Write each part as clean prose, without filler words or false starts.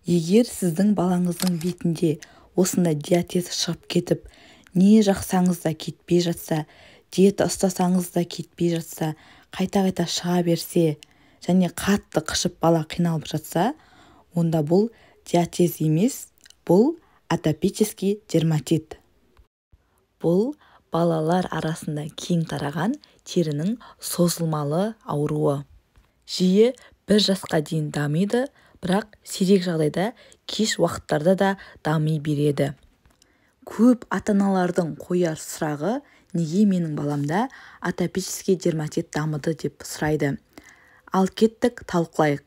Егер сіздің балаңыздың бетінде осындай диатез шығып кетіп, не жақсаңыз да кетпей жатса, диета ұстасаңыз да кетпей жатса, қайта-қайта шыға берсе және қатты қышып бала қиналып жатса, онда бұл диатез емес, бұл атопический дерматит. Бұл балалар арасында кең тараған терінің созылмалы ауруы. Жиі 1 жасқа дейін дамиды, бірақ сирек жағдайда кеш уақыттарда да дами береді. Көп ата-аналардың қояр сұрағы, неге менің баламда атопический дерматит дамыды деп сұрайды. Ал кеттік, талқылайық.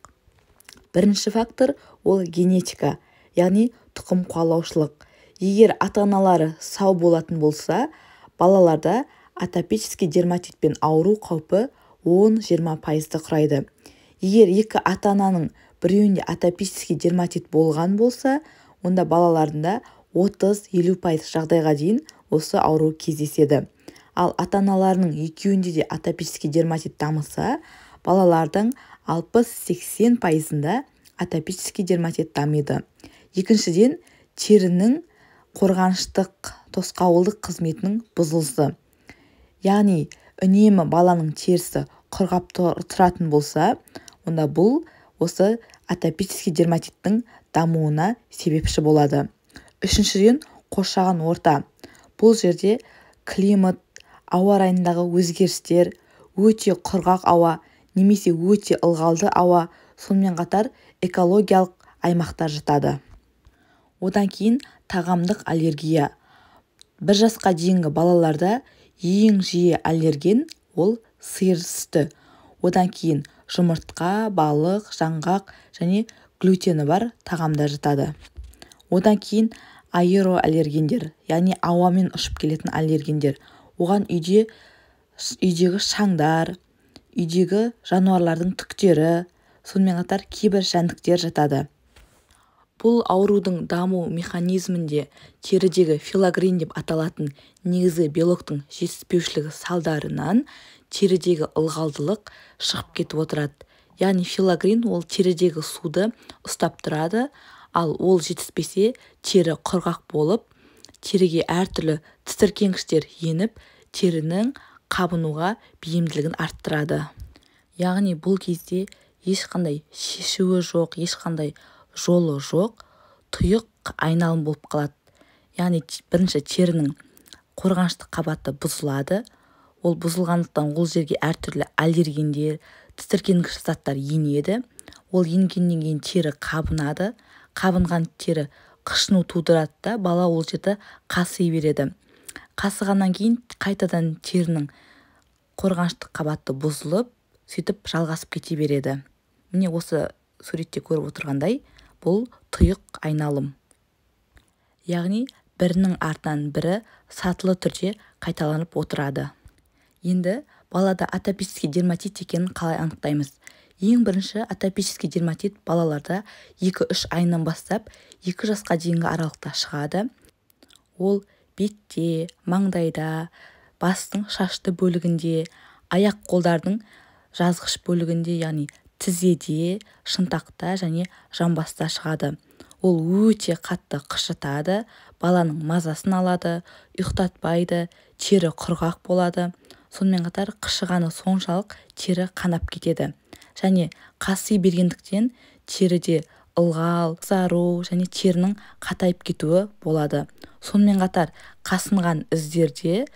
Бірінші фактор ол генетика, яғни тұқым қуалаушылық. Егер ата-аналары сау болатын болса, балаларда атопический дерматитпен ауру қаупі 10-20% құрайды. Егер екі ата-ананың біреуінде атопический дерматит болған болса, онда балаларында 30-50% жағдайға дейін осы ауру кездеседі. Ал ата-аналарының екеуінде де атопический дерматит дамыса, балалардың 60-80%-ында атопический дерматит дамиды. Екіншіден, терінің қорғаныштық тосқауылдық қызметінің бұзылысы. Яғни, үнемі баланың терісі құрғап тұратын болса, онда бұл осы атопический дерматиттің дамуына себепші болады. Үшіншіден, қоршаған орта. Бұл жерде климат, ауа райындағы өзгерістер, өте құрғақ ауа немесе өте ылғалды ауа, сонымен қатар экологиялық аймақтар жатады. Одан кейін тағамдық аллергия. 1 жасқа дейінгі балаларда ең жиі аллерген ол сиыр сүті. Одан кейін жұмыртқа, балық, жаңғақ және глютені бар тағамдар жатады. Одан кейін аэроаллергендер, яғни ауамен ұшып келетін аллергендер. Оған үйдегі шаңдар, үйдегі жануарлардың түктері, сонымен қатар кейбір жәндіктер жатады. Бұл аурудың даму механизмінде терідегі филагрин деп аталатын негізгі белоктың жетіспеушілігі салдарынан терідегі ылғалдылық шығып кетіп отырады. Яғни филагрин ол терідегі суды ұстап тұрады, ал ол жетіспесе тері құрғақ болып, теріге әртүрлі тітіркенгіштер еніп, терінің қабынуға бейімділігін арттырады. Яғни бұл кезде ешқандай шешуі жоқ, ешқандай жолы жоқ, тұйық айналым болып қалады. Яғни бірінші терінің қорғаныштық қабаты бұзылады. Ол бұзылғандықтан ол жерге әртүрлі аллергендер, тітіркенгіш заттар енеді. Ол енгеннен кейін тері қабынады. Қабынған тері қышыну тудырады да, бала ол жерді қасый береді. Қасығаннан кейін қайтадан терінің қорғаныштық қабаты бұзылып, сөйтіп жалғасып кете береді. Міне осы суретте көріп отырғандай, бұл тұйық айналым. Яғни бірінің артынан бірі сатылы түрде қайталанып отырады. Енді балада атопический дерматит екенін қалай анықтаймыз? Ең бірінші атопический дерматит балаларда 2-3 айынан бастап 2 жасқа дейінгі аралықта шығады. Ол бетте, маңдайда, бастың шашты бөлігінде, аяқ қолдардың жазғыш бөлігінде, яғни тізеде, шынтақта және жамбаста шығады. Ол өте қатты қышытады, баланың мазасын алады, ұйықтатпайды, тері құрғақ болады. Сонымен қатар қышығаны соншалық тері қанап кетеді. Және қасы бергендіктен теріде ылғал, қызару және терінің қатайып кетуі болады. Сонымен қатар қасынған іздерде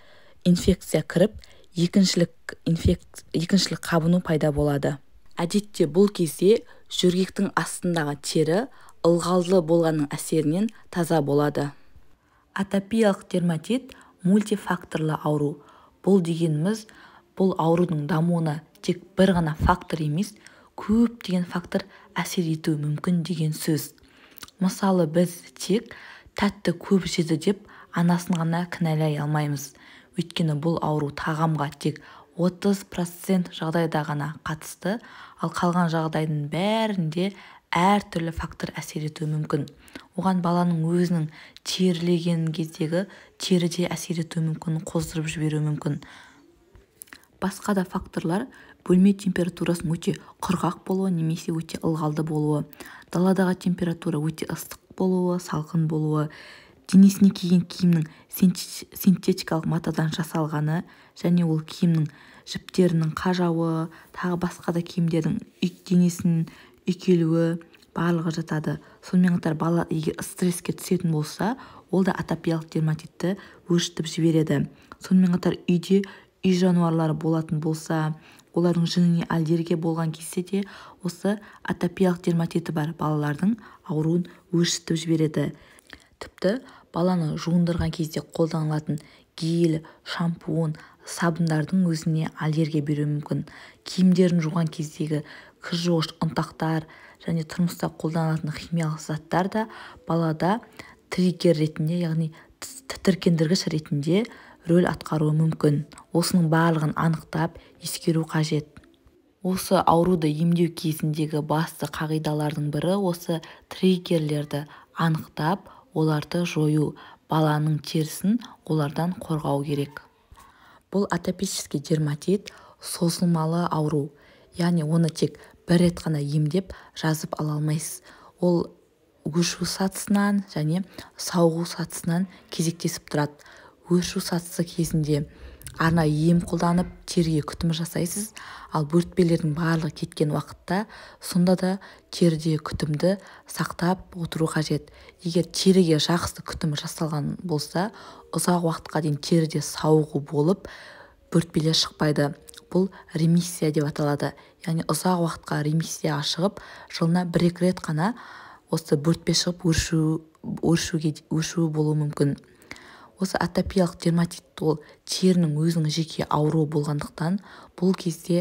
инфекция кіріп, екіншілік қабыну пайда болады. Әдетте бұл кезде жөргектің астындағы тері ылғалды болғанның әсерінен таза болады. Атопиялық дерматит мультифакторлы ауру. Бұл дегеніміз, бұл аурудың дамуына тек бір ғана фактор емес, көптеген фактор әсер етуі мүмкін деген сөз. Мысалы, біз тек тәтті көп жеді деп анасын ғана кінәлай алмаймыз. Өйткені бұл ауру тағамға тек 30% жағдайда ғана қатысты, ал қалған жағдайдың бәрінде әртүрлі фактор әсер етуі мүмкін. Оған баланың өзінің терілеген кездегі тері де әсер етуі мүмкін, қоздырып жіберуі мүмкін. Басқа да факторлар бөлме температурасының өте құрғақ болуы немесе өте ылғалды болуы, Даладағы температура өте ыстық болуы, салқын болуы, денесіне киген киімнің синтетикалық матадан жасалғаны және ол киімнің жіптерінің қажауы, тағы басқа да киімдердің денесін үйкелуі барлығы жатады. Сонымен қатар бала егер стресске түсетін болса, ол да атопиялық дерматитті өршітіп жібереді. Сонымен қатар үйде үй жануарлары болатын болса, олардың жүніне аллергия болған кезде де осы атопиялық дерматиті бар балалардың ауруын өршітіп жібереді. Тіпті баланы жуындырған кезде қолданылатын гель, шампунь, сабындардың өзіне аллергия беруі мүмкін. Киімдерін жуған кездегі кір жуғыш ұнтақтар және тұрмыста қолданылатын химиялық заттар да балада триггер ретінде, яғни тітіркендіргіш ретінде рөл атқаруы мүмкін. Осының барлығын анықтап, ескеру қажет. Осы ауруды емдеу кезіндегі басты қағидалардың бірі осы триггерлерді анықтап, оларды жою, баланың терісін олардан қорғау керек. Бұл атопический дерматит созылмалы ауру, яғни оны тек бір рет қана емдеп жазып ала алмайсыз. Ол өршу сатысынан және сауығу сатысынан кезектесіп тұрады. Өршу сатысы кезінде арнайы ем қолданып, теріге күтім жасайсыз, ал бөртпелердің барлығы кеткен уақытта сонда да теріде күтімді сақтап отыру қажет. Егер теріге жақсы күтім жасалған болса, ұзақ уақытқа дейін теріде сауығу болып, бөртпелер шықпайды. Бұл ремиссия деп аталады. Яғни ұзақ уақытқа ремиссияға шығып, жылына 1-2 рет қана осы бөртпе шығып өршуі болуы мүмкін. Осы атопиялық дерматит ол терінің өзінің жеке ауруы болғандықтан, бұл кезде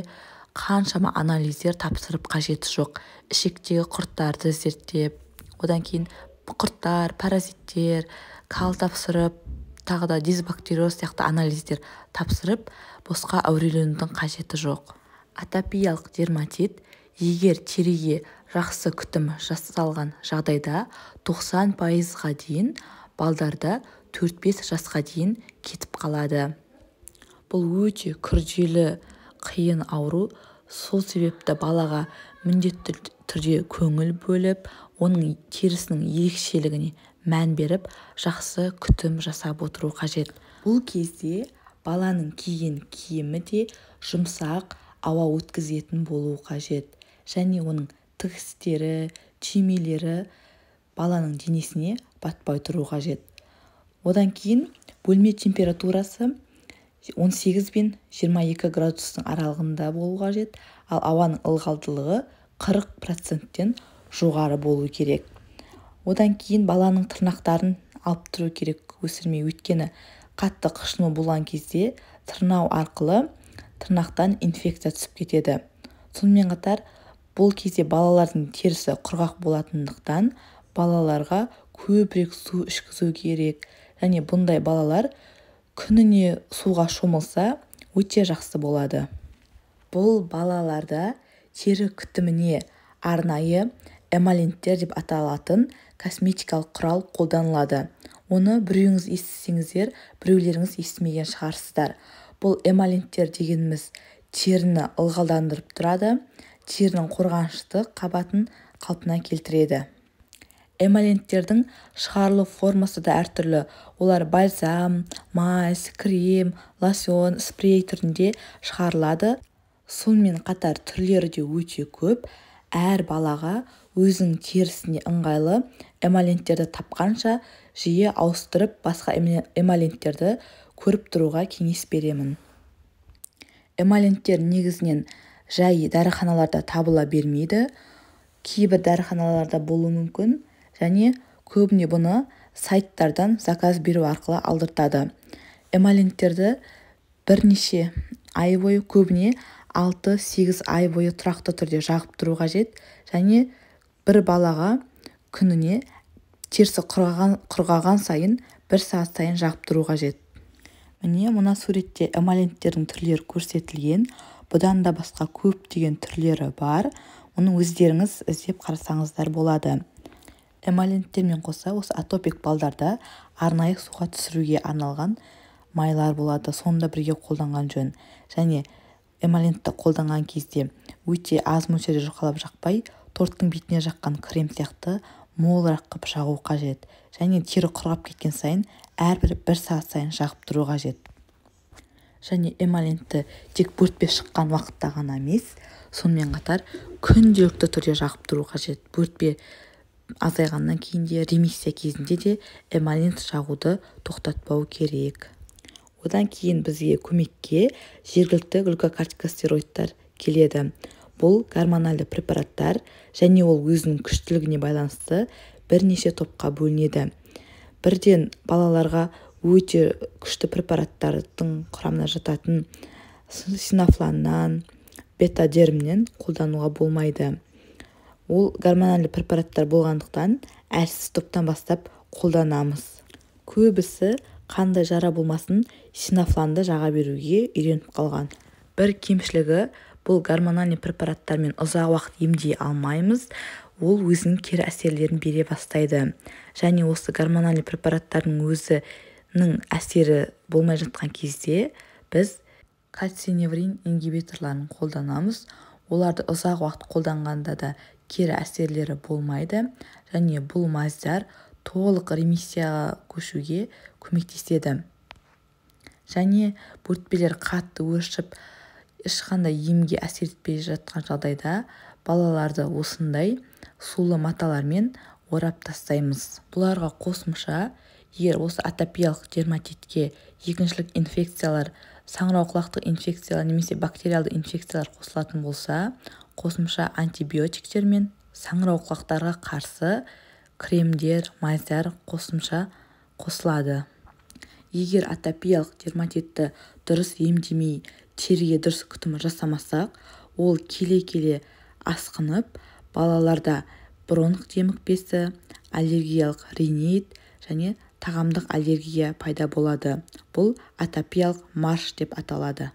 қаншама анализдер тапсырып қажеті жоқ. Ішектегі құрттарды зерттеп, одан кейін құрттар, паразиттер, кал тапсырып, тағы да дисбактериоз сияқты анализдер тапсырып, босқа әуреленудің қажеті жоқ. Атопиялық дерматит егер теріге жақсы күтім жасалған жағдайда 90%-ға дейін балдарда 4-5 жасқа дейін кетіп қалады. Бұл өте күрделі, қиын ауру. Сол себепті балаға міндетті түрде көңіл бөліп, оның терісінің ерекшелігіне мән беріп, жақсы күтім жасап отыру қажет. Бұл кезде баланың киген киімі де жұмсақ, ауа өткізетін болуы қажет. Және оның тігістері, түймелері баланың денесіне батпай тұру қажет. Одан кейін бөлме температурасы 18 бен 22 градустың аралығында болу қажет, ал ауаның ылғалдылығы 40%-тен жоғары болу керек. Одан кейін баланың тырнақтарын алып тұру керек өсірмей, өйткені қатты қышыну болған кезде тырнау арқылы тырнақтан инфекция түсіп кетеді. Сонымен қатар бұл кезде балалардың терісі құрғақ болатындықтан балаларға көбірек су ішкізу керек. Және бұндай балалар күніне суға шомылса өте жақсы болады. Бұл балаларда тері күтіміне арнайы эмоленттер деп аталатын косметикалық құрал қолданылады. Оны біреуіңіз естісеңіздер, біреулеріңіз естімеген шығарсыздар. Бұл эмоленттер дегеніміз теріні ылғалдандырып тұрады, терінің қорғанышты қабатын қалпына келтіреді. Эмоленттердің шығарылу формасы да әртүрлі. Олар бальзам, мазь, крем, лосьон, спрей түрінде шығарылады. Сонымен қатар түрлері де өте көп. Әр балаға өзінің терісіне ыңғайлы эмоленттерді тапқанша жиі ауыстырып, басқа эмоленттерді көріп тұруға кеңес беремін. Эмоленттер негізінен жай дәріханаларда табыла бермейді. Кейбір дәріханаларда болуы мүмкін. Және көбіне бұны сайттардан заказ беру арқылы алдыртады. Эмоленттерді бірнеше ай бойы, көбіне 6-8 ай бойы тұрақты түрде жағып тұру қажет. Және бір балаға күніне терісі құрғаған сайын 1 сағат сайын жағып тұру қажет. Міне мына суретте эмоленттердің түрлері көрсетілген. Бұдан да басқа көптеген түрлері бар. Оны өздеріңіз іздеп қарасаңыздар болады. Эмоленттермен қоса осы атопик балдарда арнайы суға түсіруге арналған майлар болады. Соны да бірге қолданған жөн. Және эмолентті қолданған кезде өте аз мөлшерде жұқалап жақпай, Торттың бетіне жаққан крем сияқты молырақ қып жағу қажет. Және тері құрғап кеткен сайын әрбір бір сағат сайын жағып тұру қажет. Және эмолентті тек бөртпе шыққан уақытта ғана емес, сонымен қатар күнделікті түрде жағып тұру қажет. Бөртпе азайғаннан кейін де, ремиссия кезінде де эмолент жағуды тоқтатпау керек. Одан кейін бізге көмекке жергілікті глюкокортикостероидтар келеді. Бұл гормональды препараттар және ол өзінің күштілігіне байланысты бірнеше топқа бөлінеді. Бірден балаларға өте күшті препараттардың құрамына жататын синафланнан, бетадермнен қолдануға болмайды. Ол гормональды препараттар болғандықтан әлсіз топтан бастап қолданамыз. Көбісі қандай жара болмасын синафланды жаға беруге үйреніп қалған. Бір кемшілігі, бұл гормональный препараттармен ұзақ уақыт емдей алмаймыз, ол өзінің кері әсерлерін бере бастайды. Және осы гормональный препараттардың өзінің әсері болмай жатқан кезде біз кальциневрин ингибиторларын қолданамыз. Оларды ұзақ уақыт қолданғанда да кері әсерлері болмайды және бұл мазьдар толық ремиссияға көшуге көмектеседі. Және бөртпелер қатты өршіп, ешқандай емге әсер етпей жатқан жағдайда балаларды осындай сулы маталармен орап тастаймыз. Бұларға қосымша, егер осы атопиялық дерматитке екіншілік инфекциялар, саңырауқұлақтық инфекциялар немесе бактериалды инфекциялар қосылатын болса, қосымша антибиотиктер мен саңырауқұлақтарға қарсы кремдер, мазьдар қосымша қосылады. Егер атопиялық дерматитті дұрыс емдемей, теріге дұрыс күтім жасамасақ, ол келе-келе асқынып, балаларда бронх демікпесі, аллергиялық ринит және тағамдық аллергия пайда болады. Бұл атопиялық марш деп аталады.